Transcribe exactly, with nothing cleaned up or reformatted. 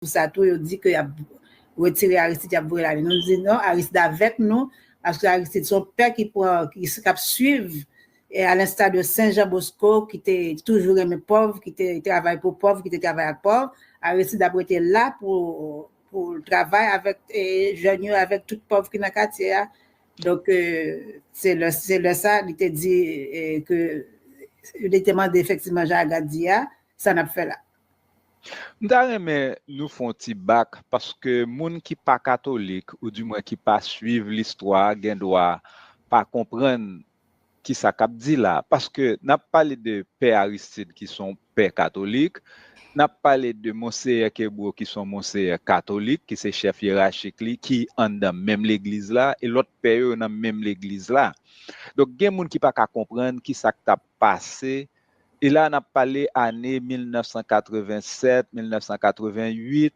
sa tou, yo di ke y ap retire Aristide, y ap voye l ale. Nou di non, Aristide avèk nou, paske Aristide se yon pè ki pran, ki, k ap swiv, e a lensta de Sen Jan Bosko, ki te toujou renmen pòv, ki te travay pou pòv, ki te travay ak pòv. Aristide ap rete la pou, pou travay avèk e, jèn yo, avèk tout pòv ki nan katye a. Donk, e, se lè, se lè sa, li te di e, ke li te mande efektivman, jan Aga di a, sa n ap fè la. M ta renmen nou fè yon ti bak, paske moun ki pa katolik, oudimwen ki pa swiv listwa, gen dwa pa konprann kisa k ap di la. Paske n ap pale de pè Aristide ki se yon pè katolik, n ap pale de Monseyè Kebreau ki se yon monseyè katolik, ki se chèf yerachik li, ki anndan menm legliz la, e lòt pè yo nan menm legliz la. Donk, gen moun ki pa ka konprann kisa k t ap pase. E la, n ap pale ane mil nèf san katreven sèt, mil nèf san katreven uit,